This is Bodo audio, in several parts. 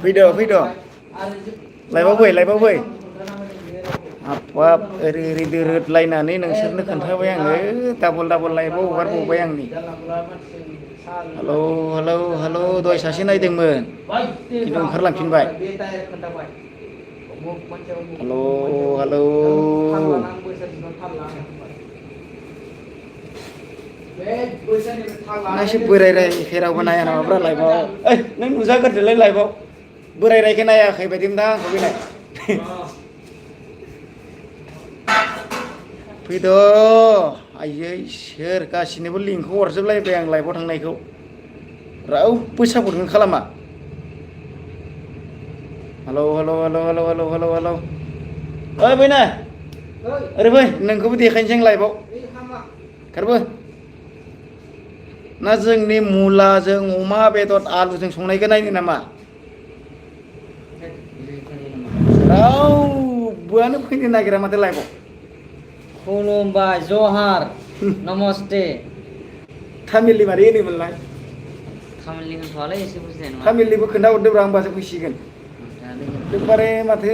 Fैद' लायबाव फै हाबाब ओरै दोरोदलायनानै नोंसोरनो खोन्थाबाय आङो डाबल लाइभआव हगारबावबाय आंनि हेलौ दहाय सासे नायदोंमोन खिन्थु ओंखारलांफिनबाय हेलौ नायसो बोराय रायखाय रावबो नाया नामाब्रा लाइभआव नों नुजाग्रोदोलाय लाइभआव बोराय रायखाय नायाखै बायदि मोनदों आंखौ बेलाय फैद' आयै सोर गासिनोबो लिंकखौ हरजोबलायबाय आं लाइभआव थांनायखौ रावबो सापर्टखौनो खालामा हेलौ ओइ बैना ओरै फै नोंखौबो देखायनोसै आं लाइभआव ओंखारबो ना जोंनि मुलाजों अमा बेदर आलुजों संनायखौ नायनो नामा रावबोआनो फैनो नागिरा माथो लाइभआव खुलुमबाय जहार नमस्ते तामिलनि मारै होनोमोनलाय तामिलनि होनथ'वालै एसे बुजिनाय नङा तामिलनिबो खोन्थाहरदोब्रा होमबासो फैसिगोन एकदमबारे माथो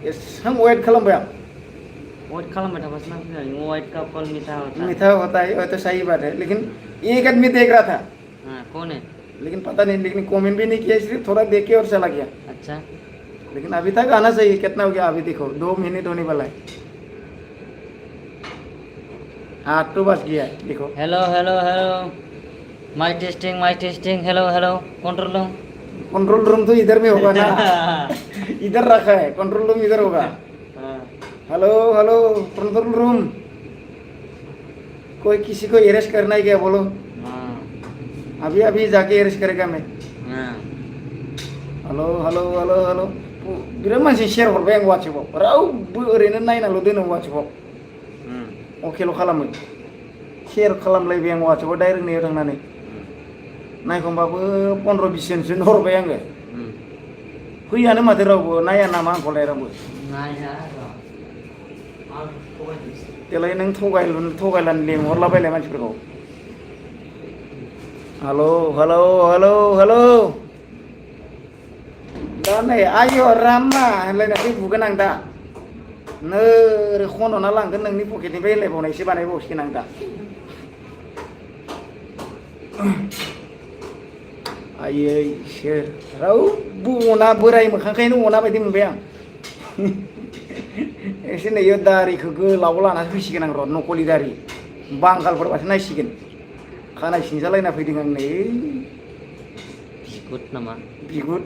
एसां वेट खालामबाय आं वेट खालामबाय थाबासो ना फैगोन वेट का फल मीठा होता है तो सही बात है लेकिन एक आदमी देख रहा था हाँ कौन है लेकिन पता नहीं लेकिन कमेंट भी नहीं किया सिर्फ थोड़ा देख के और चला गया अच्छा लेकिन अभी तक आना चाहिए कितना हो गया अभी देखो 2 मिनट होने वाला है 8 तो बज गया है देखो hello mic testing hello control room तो इधर में होगा ना इधर रखा है कंट्रोल रूम इधर होगा हेलो कंट्रोल रूम कोई किसी को अरेस्ट करना है क्या बोलो अभी जाके अरेस्ट करेगा मैं हेलो बिराद मानसि शेयर हरबाय आं वाट्सएपआव रावबो ओरैनो नायनाल' दोनो वाट्सएपआव अकेल' खालामो शेयर खालामलायबाय आं वाट्सएपआव डाइरेक्ट नैयाव थांनानै नायखंबाबो 15-20 जनसो हरबाय आङो फैयानो माथो रावबो नाया नामा आंखौलाय रावबो देलाय नों थगायलानो लेंहरलाबायलाय मानसिफोरखौ हेलौ दा नै आय' रामा होनलायनानै बुगोन आं दा नोरै खन'ना लांगोन नोंनि पकेटनिफ्राय होनलायबावनायसो बानायबावसिगोन आं दा आयै सोर रावबो अना बोराय मोखांखायनो अना बायदि मोनबाय आं एसे नैयो दारिखौ गोलाव लानासो फैसिगोन आं र' नकलि दारि बांगालफोरबासो नायसिगोन खानाय सिनजालायना फैदों आं नै बिगुद नामा बिगुद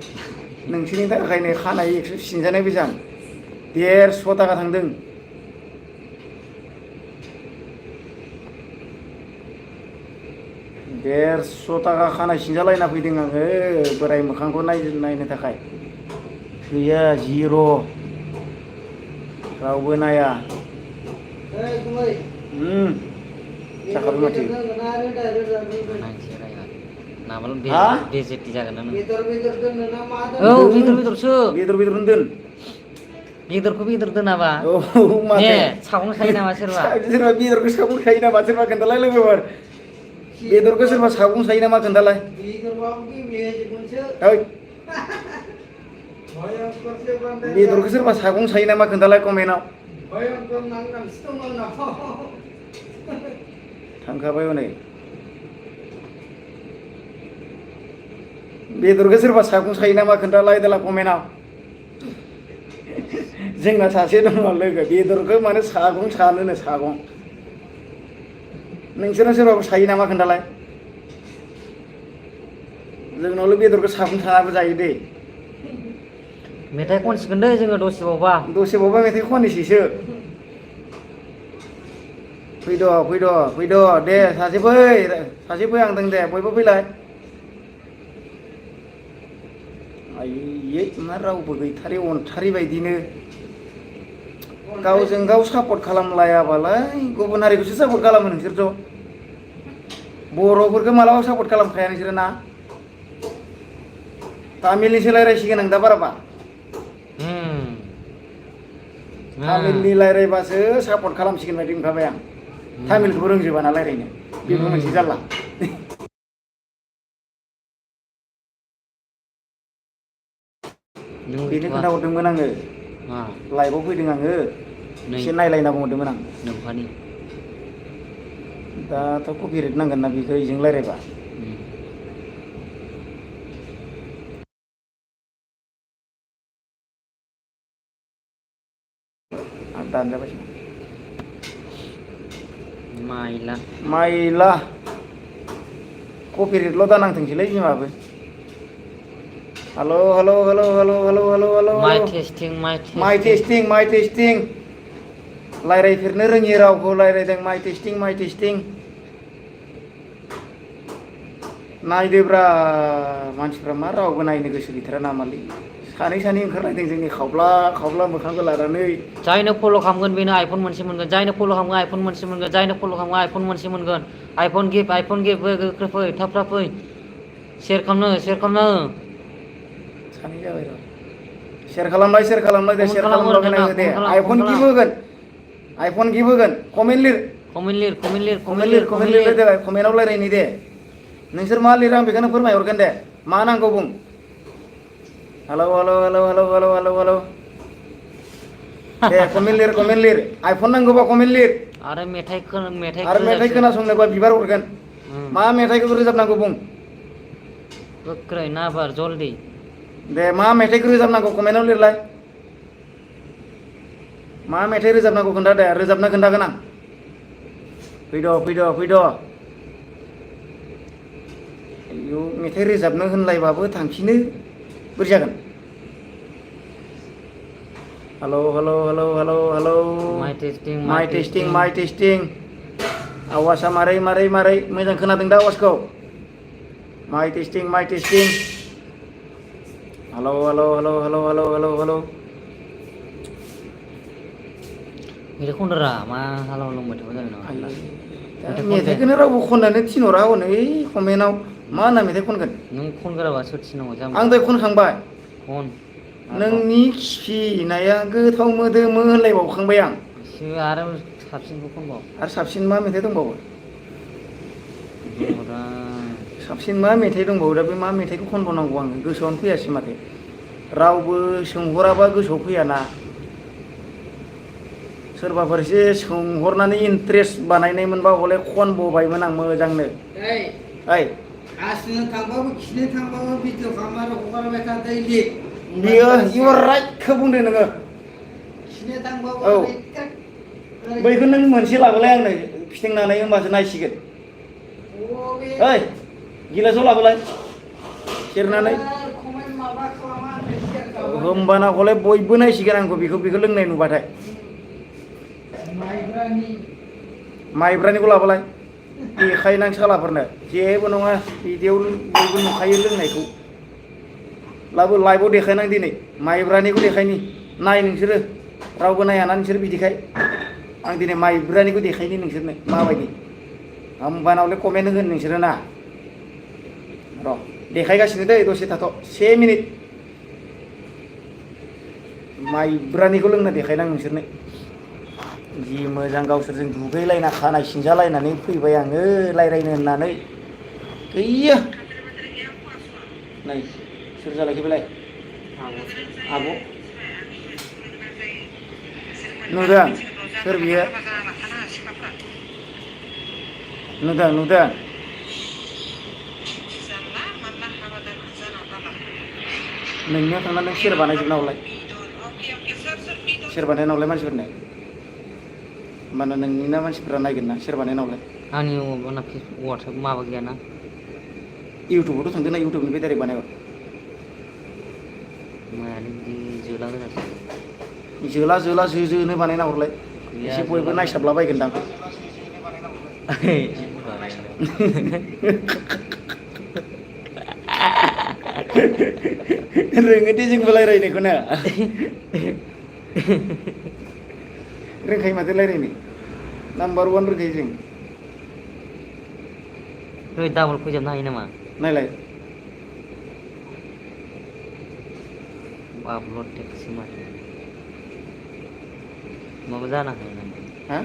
नोंसोरनि थाखायनो खानाय एक्स' सिनजानाय बेजां 150 थाखा थांदों खानाय सिनजालायना फैदों आङो बोराय मोखांखौ नायनो थाखाय गैया जिर' रावबो नाया जाखाबाय माथो बेजेति जागोन ना बेदर दोन बेदर दोनाबा माथो सागं सायो नामा सोरबा बेदरखौ सागं सायो नामा सोरबा खोन्थालाय लोगोफोर बेदरखौ सोरबा सागं सायो नामा खोन्थालाय बेदरखौ सोरबा सागं सायो नामा खोन्थालाय कमेन्टआव थांखाबाय हनै बेदरखौ सोरबा सागं सायो नामा खोन्थालाय देला कमेन्टआव जोंना सासे दङ लोगो बेदरखौ माने सागं सानोनो सागं नोंसोरना सोरबाबो सायो नामा खोन्थालाय जोंनावल' बेदरखौ सागं सानाबो जायो दे मेथाइ खनसिगोन दे जोङो दसेबावबा मेथाइ खननोसैसो फैद' दे सासे फै आं दं दे बयबो फैलाय आयै मा रावबो गैथारै अनथारै बायदिनो गावजों गाव सापर्ट खालामलायाबालाय गुबुन हारिखौसो सापर्ट खालामो नोंसोरथ' बर'फोरखौ मालाबा सापर्ट खालामखाया नोंसोरो ना तामिलनिसो रायज्लायसिगोन आं दा बाराबा तामिलनि रायज्लायबासो सापर्ट खालामसिगोन बायदि मोनखाबाय आं तामिलखौबो रोंजोबा ना रायज्लायनो बेबो मोनसे जारला नों बेनो गैथ'वा खोन्थाहरदोंमोन आङो मा लाइभआव फैदों आङो नै एसे नायलायना बुंहरदोंमोन आं नोम्फानि दाथ' कपिराइट नांगोन ना बेखौ इजों रायज्लायबा आं दानजाबाय माइला माइला कपिराइटल' दा नांथोंसैलै बिमाबो हेल' हेल' हेल' हेल' हेल' हेल' हेल' माइ हेल' टेस्टिं माइ टेस्टिं रायज्लायफेरनो रोङि रावखौ रायज्लायदों माइ टेस्टिं नायदोब्रा मानसिफ्रा मा रावबो नायनो गोसो गैथारा नामालै सानै ओंखारलायदों जोंनि खावब्ला मोखांखौ लानानै जायनो फल' खालामगोन बेनो आइफन मोनसे मोनगोन जायनो फल' खालामगोन आइफन मोनसे मोनगोन जायनो फल' खालामगोन आइफन मोनसे मोनगोन आइफन गिफ्ट गोख्रै फै थाब फै सेयार खालामनो सानै जाबाय र' सेयार खालामलाय दे कमेन्ट सेयार खालाम खालामलायनाय ओरैनो हो दे कमेन्ट खालाम आइफन गिफ्ट होगोन कमेन्ट लिर कमेन्ट लिरलाय दे कमेन्टआव रायज्लायनि दे नोंसोर मा लिरो आं बेखौनो फोरमायहरगोन दे मा नांगौ बुं hello hello hello hello hello hello hello दे कमेन्ट लिर आइफन नांगौबा कमेन्ट लिर आरो आरो मेथाइ रोजाबसै खोनासंनोबा बिबार हरगोन मा मेथाइखौ रोजाबनांगौ बुं गोख्रै नाबार जल्दि दे मा मेथाइखौ रोजाबनांगौ कमेन्टआव लिरलाय मा मेथाइ रोजाबनांगौ खोन्था दे रोजाबनो खोन्थागोन आं फैद' आयौ मेथाइ रोजाबनो होनलायबाबो थांफिनो बोरै जागोन hello hello hello hello hello माइ टेस्टिं आवाजआ मारै मोजां खोनादों दा आवाजखौ माइ testing hello hello hello hello hello hello hello मेथाइ खनदोरा मा हालाव होनबाय थाबा जानाय नङा आयै खेला दा मेथाइ खन दे मेथाइखौनो रावबो खननानै थिनहरा हनै कमेन्टआव मा होनना मेथाइ खनगोन नों खनग्राबा सोर थिननांगौ आं जाम्बा दहाय खनखांबाय खन आरोबाव नोंनि खिफिनाया गोथाव मोदोमो होनलायबावखांबाय आं आरो साबसिनखौ खनबाव आरो साबसिन मा मेथाइ दंबावो दङरा साबसिन मा मेथाइ दंबावो दा बे मा मेथाइखौ खनबावनांगौ आङो गोसोआवनो फैयासै माथो रावबो सोंहराबा गोसोआव फैयाना सोरबाफोर एसे सोंहरनानै इन्ट्रेस्ट बानायनायमोनबा हले खनबोबायमोन आं मोजांनो ओइ हासुनो थांबाबो खिनो थांबाबो भिडिअ खालामनानै हगारबाय था दैलि बियो इउ आर राइटखौ बुंदो नोङो खिनो थांबाबो औ बैखौ नों मोनसे लाबोलाय आंनो फिथिंनानै होमबासो नायसिगोन ओइ गिलासाव लाबोलाय सेरनानै होमबाना हले बयबो नायसिगोन आंखौ बेखौ लोंनाय नुबाथाय माइब्रानिखौ लाबोलाय देखायनां सालाफोरनो जेबो नङा बिदियाव बयबो नुखायो लोंनायखौ लाइभआव देखायनां दिनै माइब्रानिखौ देखायनि नाय नोंसोरो रावबो नायाना नोंसोर बिदिखाय आं दिनै माइब्रानिखौ देखायनि नोंसोरनो माबायदि होमबाना हले कमेन्ट होगोन नोंसोरो ना र' देखायगासिनो दै दसे थाथ' 1 मिनिट माइब्रानिखौ लोंना देखायनां नोंसोरनो जि मोजां गावसोरजों दुगैलायना खानाय सिनजालायनानै फैबाय आङो रायज्लायनो होननानै गैया नै सोर जालायखो बेलाय आब' नुदों सोर बियो नुदों नोंनियाव थांनानै नों सेर बानायजोबना हरलाय सेर बानायना हरलाय मानसिफोरनो होमबाना नोंनि ना मानसिफोरा नायगोन ना सेर बानायना हरलाय आंनि वाट्सएप माबा गैयाना इउटुबावथ' थांदों ना इउटुबनिफ्राय डाइरेक्ट बानायहर मायानो बिदि जोला गोजासो जोला जोनो बानायना हरलाय गैया एसे बयबो जोला गोजा नायसाबलाबायगोनदां रोङोदे जोंबो रायज्लायनायखौनो रोंखायो माथो रायज्लायनो नाम्बार 1 रोंखायो जों डाबल फैजाबनो हायो नामा नायलाय आपलड टेक्सट माथो माबा जानो हाया नामा हा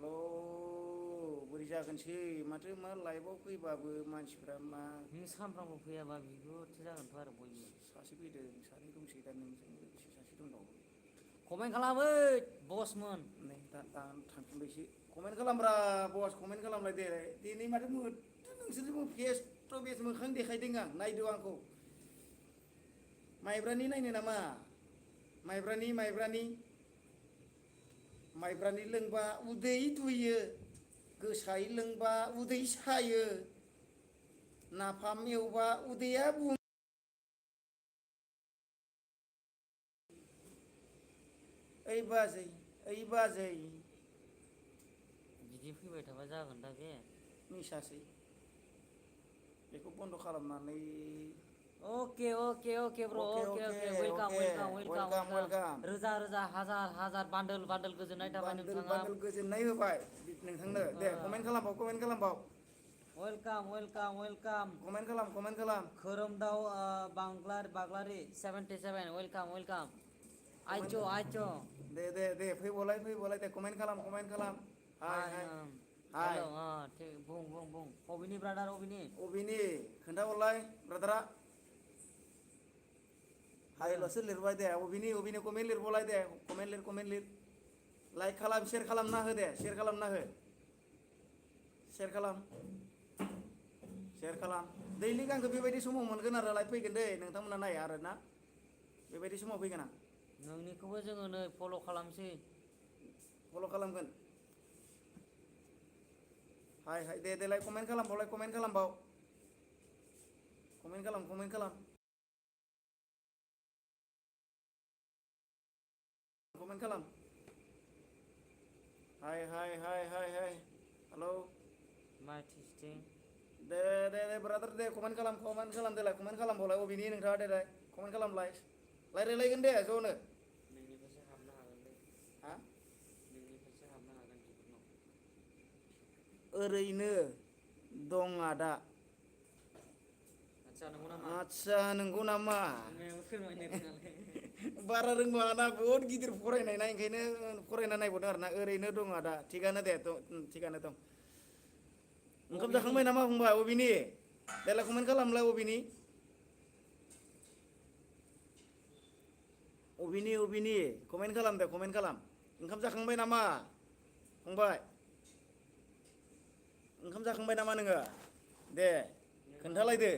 हेल' बोरै जागोनसै माथो मा लाइभआव फैबाबो मानसिफ्रा मा नों सानफ्रामबो फैयाबा बिदिथ' जागोनथ' आरो बयबो सासे फैदों सानै दंसै दा नोंजों लोगोसे सासे दंबावो कमेन्ट खालामो बसमोन नै दा थांफिनबायसो कमेन्ट खालामब्रा बस कमेन्ट खालामलाय दे दिनै माथो नोंसोरजों फेस टु फेस मोखां देखायदों आं नायदो आंखौ माइब्रानि नायनो नामा माइब्रानि लोंबा उदै दुयो गोसायै लोंबा उदै सायो नाफाम एवबा उदैया बुङो ओइ बाजै बिदि फैबाय थाबा जागोन दा बे निसासै बेखौ बन्द' खालामनानै अके ब्र अके वेलकाम रोजा हाजार बान्दोल गोजोननाय थाबाय नोंथाङा बान्दोल गोजोननाय होबाय नोंथांनो दे कमेन्ट खालामबाव वेलकाम कमेन्ट खालाम खोरोमदाव बाग्लारि 77 वेलकाम आइच' दे फैबावलाय दे कमेन्ट खालाम हाय हेल' बुं अबिनि ब्रादार अबिनि खोन्थाहरलाय ब्रादारा हायल'सो लिरबाय दे अबिनि कमेन्ट लिरबावलाय दे कमेन्ट लिर लाइक खालाम शेयार खालामना हो दे शेयार खालाम दैलिक आंखौ बेबायदि समाव मोनगोन आरो लाइभ फैगोन दे नोंथांमोना नाय आरो ना बेबायदि समाव फैगोन आं नोंनिखौबो जोङो नै फल' खालामसै फल' खालामगोन हाय देलाय कमेन्ट खालामबाव कमेन्ट खालाम हाय हेलौ माइ टेस्टिं दे ब्रादार दे कमेन्ट खालाम देलाय कमेन्ट खालामबावलाय अबिनि नोंथाङा देलाय कमेन्ट खालामलाय रायज्लायलायगोन दे ज'नो नोंनिफ्रायसो हाबनो हागोनलै हा नोंनिफ्रायसो हाबनो हागोन बिफोरनाव ओरैनो दं आदा आदसा नंगौ नामा बारा रोंबाङाना बहुद गिदिर फरायनाय ना ओंखायनो फरायना नायबावदों आरोना ओरैनो दं आदा थिगानो दं ओंखाम जाखांबाय नामा फंबाय अबिनि देलाय कमेन्ट खालामलाय अबिनि कमेन्ट खालाम दे ओंखाम जाखांबाय नामा फंबाय ओंखाम जाखांबाय नामा नोङो दे खोन्थालायदो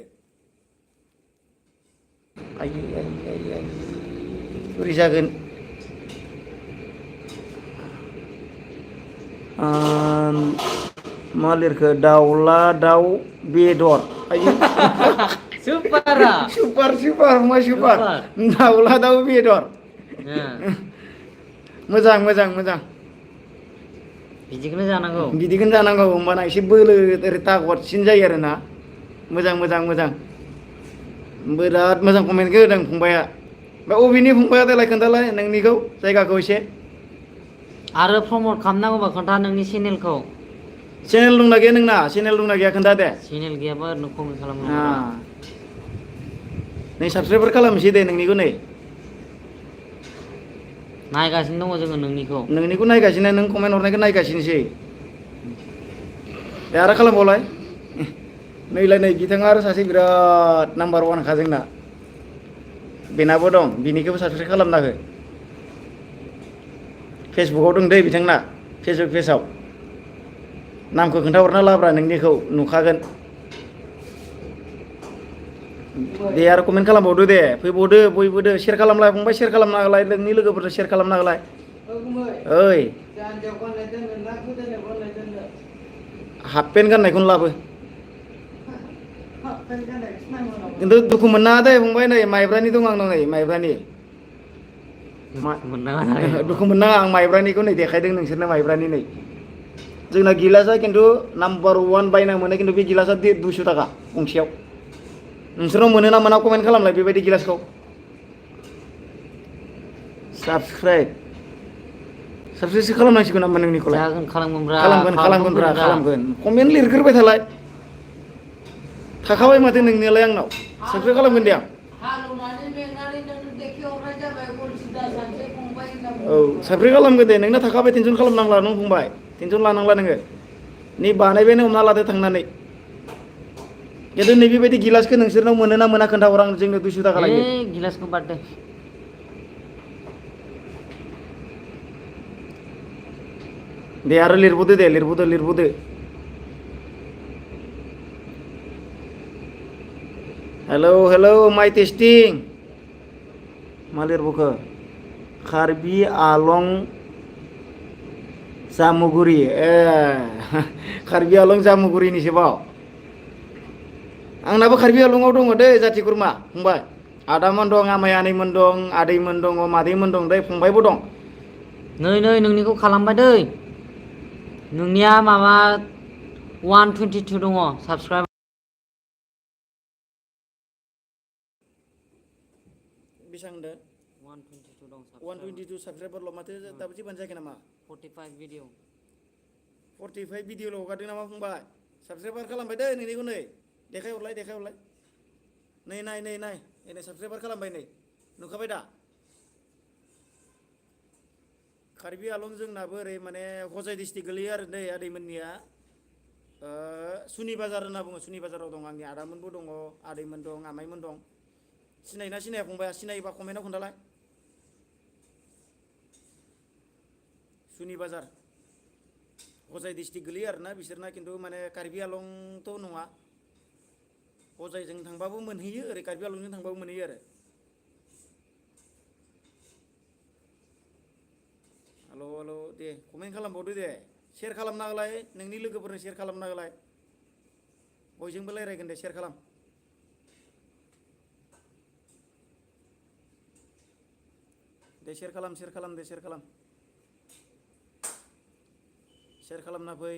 बोरै जागोन मा लिरखो दाउला दाउ बेदर सुपार दाउला दाउ बेदर मोजां बिदिखौनो जानांगौ होमबाना एसे बोलो ओरै तागतसिन जायो आरोना मोजां बिराद मोजां कमेन्टखौ होदों फंबाया ओमफ्राय अबिनि फंबाया देलाय खोन्थालाय नोंनिखौ जायगाखौ एसे आरो प्रमट खालामनांगौबा खोन्था नोंनि चेनेलखौ चेनेल दंना गैया खोन्था दे चेनेल गैयाबा ओरैनो कमेन्ट खालामनो नै साबसक्राइबार खालामनोसै दे नोंनिखौ नै नायगासिनो दङ जोङो नोंनिखौ नायगासिनो नों कमेन्ट हरनायखौ नायगासिनोसै दे आरो खालामबावलाय नै बिथाङा आरो सासे बिराद नाम्बार वानखा जोंना बेनाबो दं बिनिखौबो साबसक्राइब खालामना हो फेसबुकआव दं दै बिथांना फेसबुक पेजाव नामखौ खोन्थाहरना लाब्रा नोंनिखौ नुखागोन दे आरो कमेन्ट खालामबावदो दे फैबावदो बयबो दे शेयार खालामलाय फंबाय शेयार खालामना होलाय नोंनि लोगोफोरनो शेयार खालामना होलाय ओइ हाफ पेन्ट गाननायखौनो लाबो खिन्थु दुखु मोननाङा दे फंबाय नै माइब्रानि दं आंनाव नै माइब्रानि दुखु मोननाङा आं माइब्रानिखौ नै देखायदों नोंसोरनो माइब्रानि नै जोंना गिलासा खिन्थु नाम्बार वान बायना मोनो खिन्थु बे गिलासा 200 थाखा गंसेयाव नोंसोरनाव मोनो ना मोना कमेन्ट खालामलाय बेबायदि गिलासखौ साबसक्राइबसो खालामनांसिगोन नामा नोंनिखौलाय खालामगोन कमेन्ट लिरग्रोबाय थालाय थाखाबाय माथो नोंनियालाय आंनाव साबसक्राइब खालामगोन दे आं औ साबसक्राइब खालामगोन दे नोंना थाखाबाय टेनसन खालामनांला नों फंबाय टेनसन लानांला नोङो नै बानायबायनो हमना लादो थांनानै खिन्थु नैबेबायदि गिलासखौ नोंसोरनाव मोनो ना मोना खोन्थाहर आं जोंनो 200 थाखा लायो गिलासखौ बाद दे दे आरो लिरबोदो दे लिरबोदो हेलौ माइ टेस्टिं मा लिरबोखो कार्बि आलं जामुगुरि कार्बि आलं जामुगुरिनिसो बाव आंनाबो कार्बि आलंआव दङ दै जाथि खुरमा फंबाय आदामोन दं आमाइ आनैमोन दं आदैमोन दङ मादैमोन दं दै फंबायबो दं नै नोंनिखौ खालामबाय दै नोंनिया माबा 122 दङ साबसक्राइब बेसेबां होनदों 122 दं 122 साबसक्राइबारल' माथो दाबो जेबोआनो जायाखै नामा 45 भिडिअ 45 भिडिअ'ल' हगारदों नामा फंबाय साबसक्राइबार खालामबाय दै नोंनिखौ नै देखायहरलाय नै नै साबसक्राइबार खालामबाय नै नुखाबाय दा कार्बि आलं जोंनाबो ओरै माने हजाइ डिस्ट्रिक्ट गोलैयो आरो नै आदैमोननिया सुनि बाजार होनना बुङो सुनि बाजाराव दं आंनि आदामोनबो दङ आदैमोन दं आमाइमोन दं सिनायोना सिनाया फंबाया सिनायोबा कमेन्टआव खोन्थालाय सुनि बाजार हजाइ डिस्ट्रिक्ट गोलैयो आरोना बिसोरना खिन्थु माने कार्बि आलंथ' नङा हजाइजों थांबाबो मोनहैयो ओरै कार्बि आलंजों थांबाबो मोनहैयो आरो हेलौ दे कमेन्ट खालामबावदो दे शेयार खालामना होलाय नोंनि लोगोफोरनो शेयार खालामना होलाय बयजोंबो रायज्लायगोन दे शेयार खालाम दे शेयार खालामना फै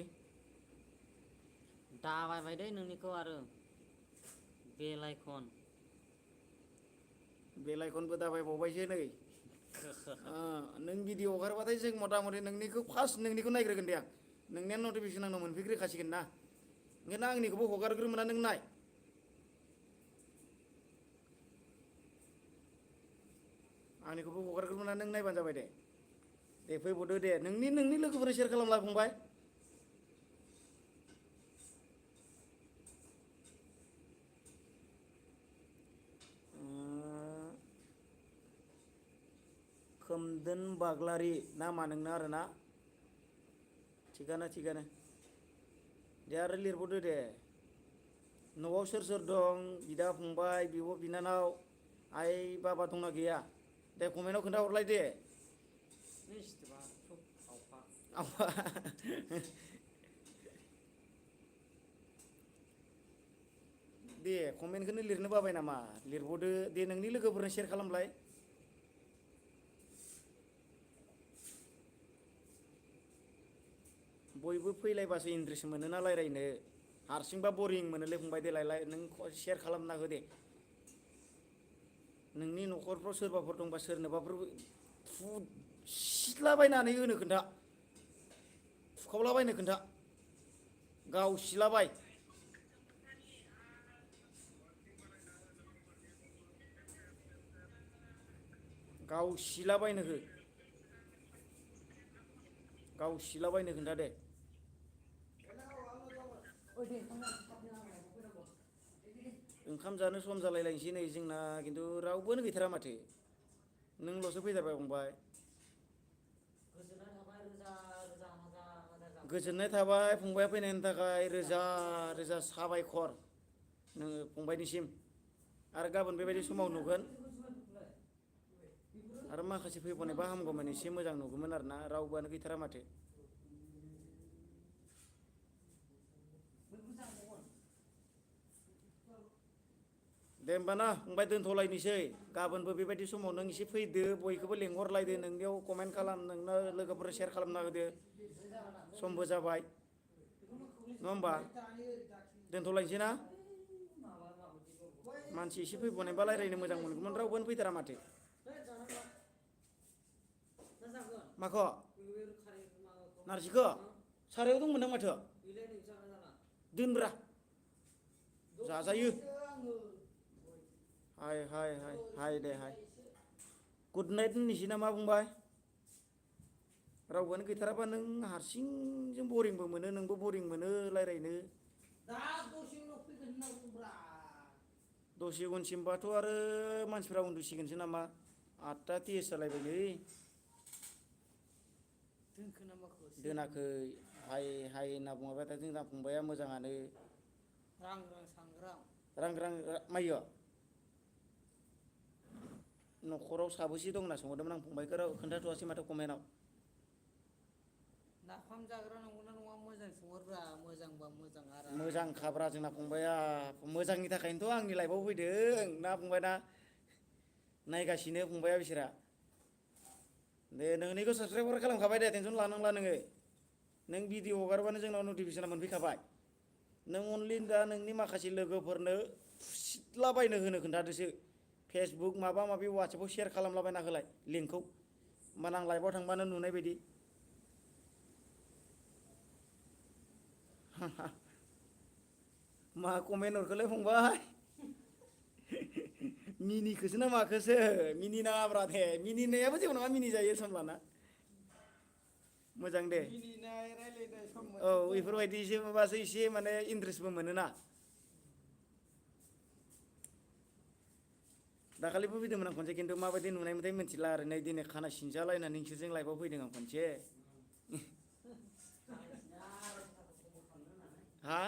दाबायबाय दै नोंनिखौ आरो बेल आइकनबो दाबायबावबायसो नै नों भिडिअ हगारबाथाय जों मथा मथि नोंनिखौ फार्स्ट नोंनिखौ नायग्रोगोन दे आं नोंनिया नटिफिकेसन आंनाव मोनफैग्रोखासिगोन ना ओंखायनो आंनिखौबो हगारग्रोमोना नों नाय आंनिखौबो हगारग्रोमोना नों नायबानो जाबाय दे फैबावदो दे नोंनि लोगोफोरनो शेयार खालामला फंबाय खोमदोन बाग्लारि नामा नोंना आरोना थिगानो दे आरो लिरबावदो दे न'आव सोर दं बिदा फंबाय बिब' बिनानाव आइ बाबा दंना गैया दे कमेन्टआव खोन्थाहरलाय दे दे कमेन्टखौनो लिरनो बाबाय नामा लिरबावदो दे नोंनि लोगोफोरनो शेयार खालामलाय बयबो फैलायबासो इन्ट्रेस्ट मोनोना रायज्लायनो हारसिंबा बरिं मोनोलै फंबाय देलायलाय नों शेयार खालामना हो दे नोंनि न'खरफ्राव सोरबाफोर दंबा सोरनोबाफोर सिथलाबायनानै होनो खोन्था फुखावलाबायनो खोन्था गाव सिलाबाय गाव सिलाबायनो खोन्था दे ओंखाम जानो सम जालायलायनोसै नै जोंना खिन्थु रावबोनो गैथारा माथो नोंल'सो फैथारबाय फंबाय गोजोननाय थाबाय फंबाया फैनायनि थाखाय रोजा रोजा साबायखर नोङो फंबायनिसिम आरो गाबोन बेबायदि समाव नुगोन आरो माखासे फैबावनायबा हामगौमोन एसे मोजां नुगौमोन आरोना रावबोआनो गैथारा माथो दे होमबा ना फंबाय दोनथ'लायनोसै गाबोनबो बेबायदि समाव नों एसे फैदो बयखौबो लेंहरलायदो नोंनियाव कमेन्ट खालाम नोंनो लोगोफोर शेयार खालामना होदो समबो जाबाय नङा होमबा दोनथ'लायनोसै ना मानसि एसे फैबावनायबा रायज्लायनो मोजां मोनगौमोन रावबोआनो फैथारा माथो माखौ नारजिखौ सारायाव दंमोनदां माथो दोनब्रा जाजायो हाय दे गुड नाइट होननोसै नामा बुंबाय रावबोआनो गैथाराबा नों हारसिंजों बरिंबो मोनो नोंबो बरिं मोनो रायलायनो दा दसे उनाव फैगोन होनना बुंब्रा दसे उनसिमबाथ' आरो मानसिफ्रा उन्दुसिगोनसो नामा 8टा 30 जालायबाय नै दोनखो ना माखो दोनाखै हाय हाय होनना बुङाबा दा जोंना फंबाया मोजाङानो रां सांग्रां रां माइयो न'खराव साबोसे दं होनना सोंहरदोंमोन आं फंबायखौ खोन्थाथ'वासै माथो कमेन्टआव नाफाम जाग्रा नंगौना नङा मोजां सोंहरब्रा मोजांबा मोजां आरो मोजां खाब्रा जोंना फंबाया मोजांनि थाखायनोथ' आंनि लाइफआव फैदों ना फंबाय ना नायगासिनो फंबाया बिसोरा दे नोंनिखौ साबसक्राइबार खालामखाबाय दे टेनसन लानांला नोङो नों भिडिअ हगारबानो जोंनाव नटिफिकेसना मोनफैखाबाय नों अनलि दा नोंनि माखासे लोगोफोरनो फुसिदलाबायनो होनो खोन्थादोसो फेसबुक माबा माबि वाट्सएपाव शेयार खालामलाबायना होलाय लिंकखौ होमबाना आं लाइभआव थांबानो नुनाय बायदि मा कमेन्ट हरखोलै फंबाय मिनिखोसो ना माखोसो मिनि नाङाब्रा दे मिनिनायाबो जेबो नङा मिनि जायो सम लाना मोजां दे मिनिनाय रायलायनाय सम औ बेफोरबायदि एसेबासो एसे माने इन्ट्रेस्टबो मोनोना दाखालिबो फैदोंमोन आं खनसे खिन्थु माबायदि नुनायमोनथाय मिथिला आरो नै दिनै खानाय सिनजालायनानै नोंसोरजों लाइभआव फैदों आं खनसे हा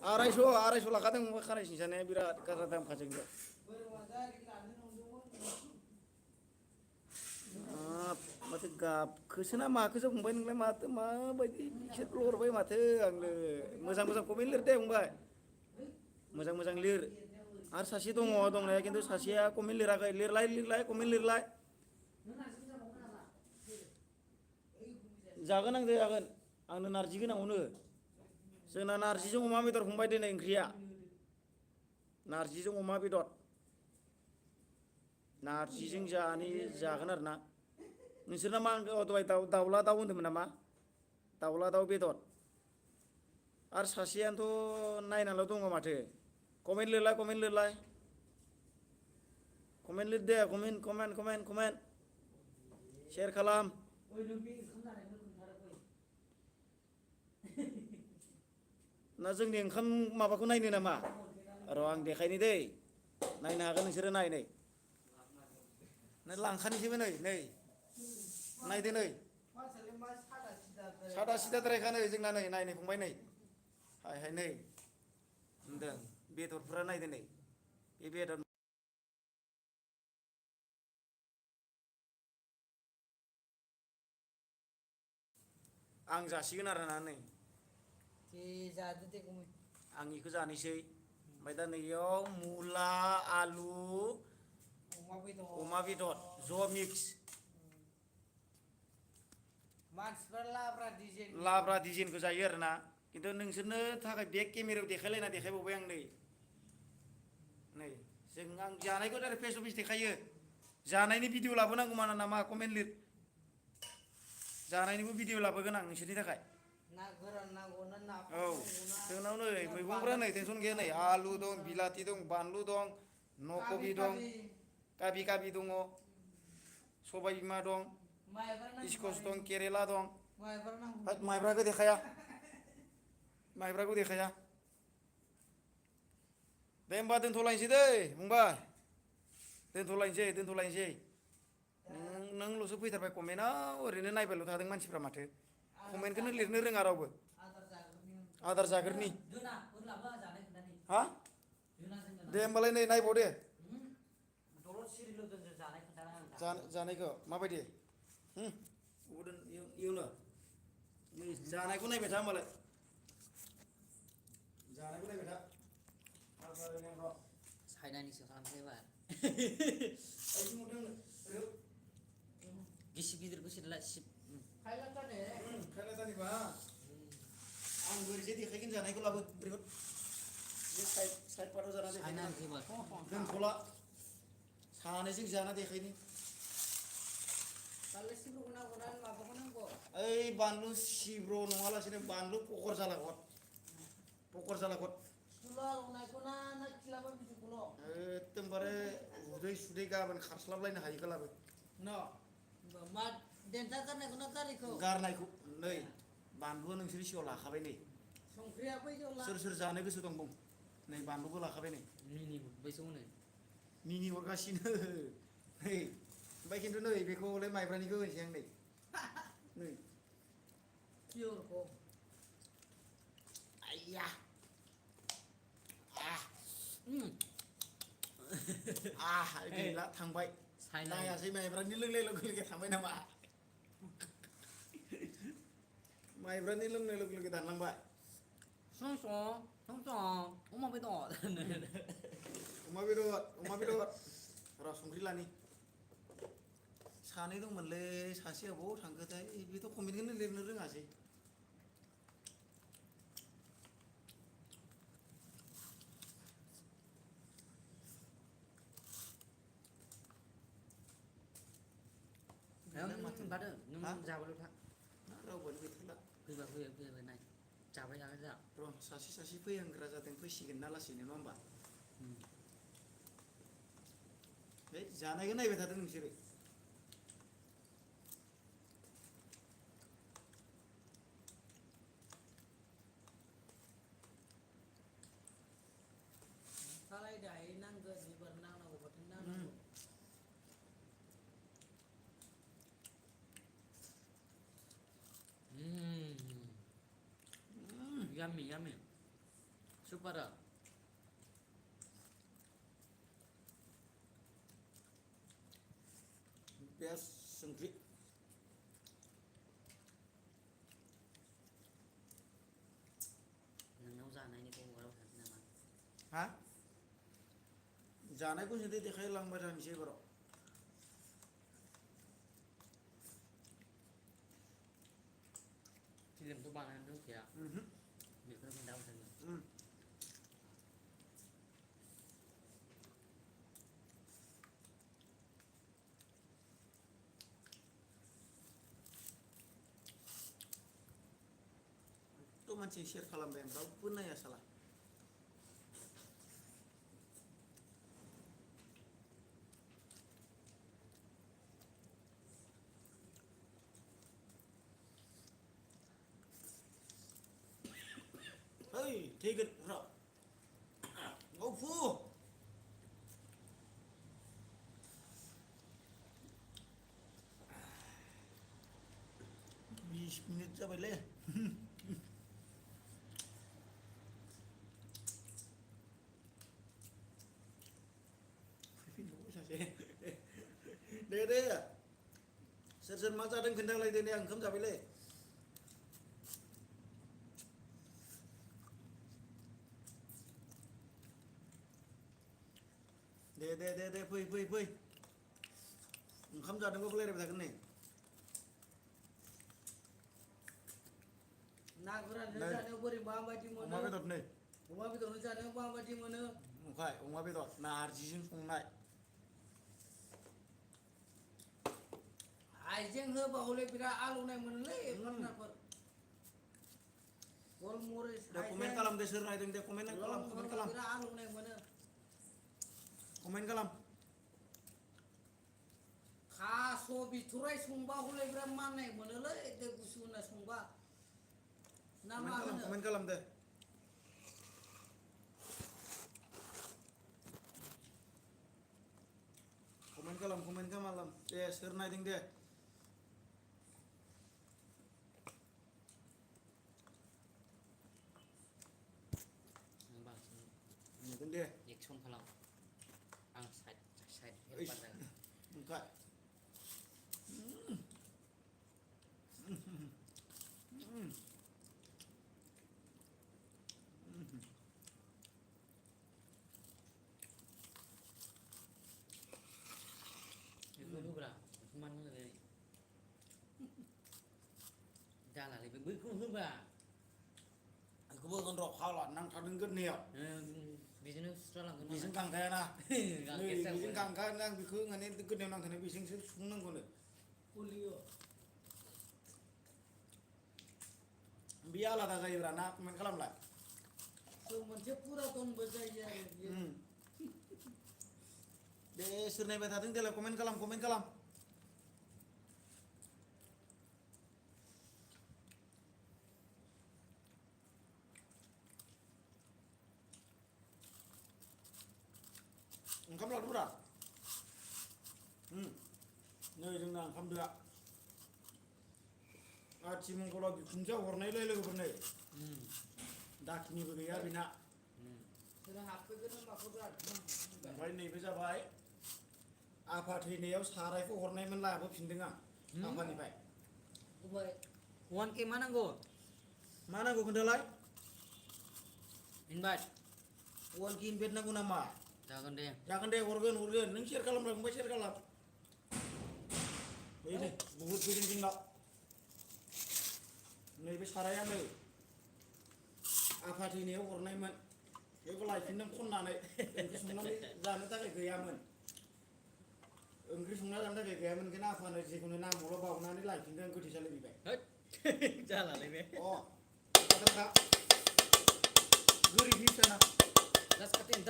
250 लाखादों फंबाय खानाय सिनजानाया बिराद गारजा दामखा जोंनियाव माथो गाबखोसो ना माखोसो फंबाय नोंलाय माथो माबायदि पिकचारल' हरबाय माथो आंनो मोजां मोजां कमेन्ट लिर दे फंबाय मोजां मोजां लिर आरो सासे दङ दंनाया खिन्थु सासेया कमेन्ट लिराखै लिरलाय कमेन्ट लिरलाय जागोन आं जागोन आंनो नारजि गोनाङावनो जोंना नारजिजों अमा बेदर फंबाय दिनै ओंख्रिया नारजिजों अमा बेदर नारजिजों जागोन आरो ना नोंसोरना मा दहाय दाउला दाउ होन्दोंमोन नामा दाउला दाउ बेदर आरो सासेयानोथ' नायनाल' दङ माथो कमेन्ट लिरलाय कमेन्ट लिर दे कमेन्ट शेयार खालाम ना जोंनि ओंखाम माबाखौ नायनो नामा र' आं देखायनि दै नायनो हागोन नोंसोरो नाय लांखानोसैबो नै नायदो नै सादा सिदाद्रायखा नै जोंना नै नायनो फंबाय नै हाय नै होनदों बेदरफोरा नायदो नै बे बेदर आं जासिगोन आरोना नै जादो दे आं बेखौ जानोसै ओमफ्राय दा नैयाव मुला आलु अमा बेदर ज' मिक्स मानसिफ्रा लाब्रा डिजाइनखौ जायो आरोना खिन्थु नोंसोरनो थाखाय बेक केमेरायाव देखायबावबाय आं नै जों आं जानायखौ डाइरेक्ट फेस टु फेस देखायो जानायनि भिडिअ लाबोनांगौ नामा कमेन्ट लिर जानायनिबो भिडिअ लाबोगोन आं नोंसोरनि थाखाय ना गोरान नांगौ ना नाफाम औ जोंनाव नै मैगंफ्रा नै टेनसन गैया नै आलु दं बिलाथि दं बानलु दं न'कबि दं गाबि दङ सबाय बिमा दं इस्कस दं केरेला दं माइब्राखौ देखाया दे होमबा दोनथ'लायनोसै दै फंबाय दोनथ'लायनोसै नोंल'सो फैथारबाय कमेन्टआव ओरैनो नायबायल' थादों मानसिफ्रा माथो कमेन्टखौनो लिरनो रोङा रावबो आदार जाग्रोनि हा दे होमबालाय नै नायबाव दे जानायखौ माबायदि इयावनो जानायखौ नायबाय था होमबालाय चाइनानिसो खालामसै एबार गिसिर गिदिरखौ सिब खायलाथानिबा आं ओरैजे देखायगोन जानायखौ लाबो ओरैखौ साइड पार्टआव जाना देखायगोन दोनथ'ला सानैजों जाना देखायनि ओइ बानलु सिब्र' नङालासिनो बानलु पकर जालागद एकदमबारे उदै सुदै गाबोन खारस्लाबलायनो हायिखौ लाबो देन्था गारनायखौनो गारिखौ गारनायखौ नै बानलुआ नोंसोर सिगाङाव लाखाबाय नै संख्रिया बैयाव ला सोर सोर जानो गोसो दं बुं नै बानलुबो लाखाबाय नै मिनि बैसो होनो मिनि हरगासिनो नै ओमफ्राय खिन्थु नै बेखौलाय माइब्रानिखौ होनोसै आं नै नै पियरखौ आइया आ गैला थांबाय नायासै माइब्रानि लोंनाय लोगो लोगो थांबाय नामा माइब्रानि लोंनाय लोगो लोगो दानलांबाय अमा बेदर अमा बेदर र' संख्रि लानि सानै दंमोनलै सासेया बबाव थांखोथाय बेथ' कमेन्टखौनो लिरनो रोङासै बादो नों जाबायल' था रावबोआनो गैथारला फैबा फैबाय नाय जाबाय थागोन जा र' सासे फैहांग्रा जादों फैसिगोन ना लासैनो नङा होमबा बे जानायखौ नायबाय थादों नोंसोरो सालाय दायो नांगौ बिबार नांनांगौबाथाय नांनांगौ yummy super पियाज संख्रि नोंनाव जानायनिखौ हगाराव थांसै नामा हा जानायखौ जुदि देखायलांबाय थानोसै एबाराव फिल्मथ' बानायनो रोंखाया बेखौनो खोन्थाबाय थायो थ' मानसि शेयार खालामबाय आं रावबो नाया साला ओइ थैगोन र' गावफु 20 मिनिट जाबायलै फैफिनबावबाय सासे दे सोर सोर मा जादों खोन्थालायदो दे आं ओंखाम जाबायलै दे फै ओंखाम जादोंबाबो रायलायबाय थागोन नै ना गोरान जानायाव बोरै माबायदि मोनो अमा बेदर नै अमा बेदर जानायाव माबायदि मोनो ओमफ्राय अमा बेदर नारजिजों संनाय हाइजें होबा हले बिराद आलौनाय मोनोलै पार्टनारफोर गलमरिस दे कमेन्ट खालाम दे सोर नायदों दे कमेन्ट खालाम बिराद आलौनाय मोनो कमेन्ट खालाम थास' बिथराय संबा हले बिराद माननाय मोनोलै दै गुसु होना संबा ना मा होनो कमेन्ट खालाम दे कमेन्ट खालाम दे सोर नायदों दे नुगोन दे एक्सन खालाम आं साइड हेल्पार जागोन ओमफ्राय बेखौ होब्रा बेखौ मानो होनो जालालै बैखौ होब्रा बेखौबो होगोन र' फाग्ला नांथारदों गोदनायाव बेजोंनो सुस्रालांगोन बेजों गांगायाना बेजों गांगायाना आं बेखौ माने गोदनायाव नांथारनाय बेजोंसो सुफुंनांगौनो बे आलादा जायोब्रा ना कमेन्ट खालामलाय मोनसे पुरातनबो जायो आरो दे सोर नायबाय थादों देलाय कमेन्ट खालाम जोंना ओंखाम दोआ आथिमंगला बिखुनजोआ हरनायलाय लोगोफोरनो दाखिनिबो गैया बेना ओमफ्राय नैबे जाबाय आफा थैनायाव सारायखौ हरनायमोन लाबोफिनदों आं आफानिफ्राय 1K मा नांगौ मा नांगौ खोन्थालाय इनभाइट 1K इनभाइट नांगौ नामा जागोन दे हरगोन नों शेयार खालामब्रा फंबाय शेयार खालाम नै बुहुद फैदों जोंनाव नैबे साराया नै आफा थैनायाव हरनायमोन बेखौ लायफिनदों खननानै ओंख्रि संनानै जानो थाखाय गैयामोन ओंखायनो आफानो जिखुनु नामावल' बावनानै लायफिनदों गोथैसालिनिफ्राय जालालै बे गोरिबनि फिसाना Das katin.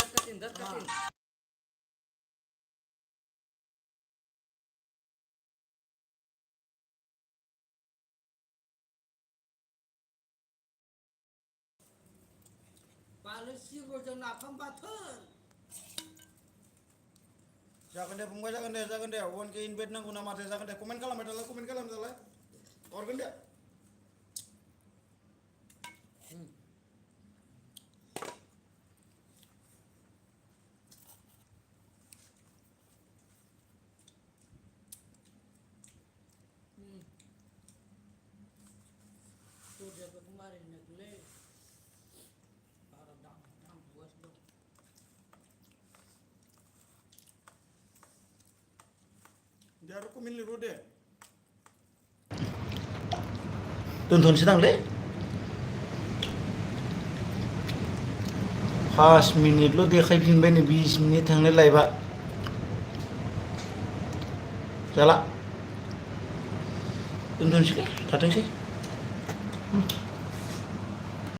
Palisi bocah napam bathur. जागोन दे फंबाय जागोन दे 1K इनभाइट नांगौ ना माथो जागोन दे कमेन्ट खालामबाय दालाय हरगोन दे Tuh jaga kemarin nekle. Para dam buas dong. दे आरो कमेन्ट लिरहर दे दोनथ'नोसै दांलै 5 मिनिटल' देखायफिनबाय नै 20 मिनिट थांनो लायबा जाला दोनथ'नोसै थाथोंसै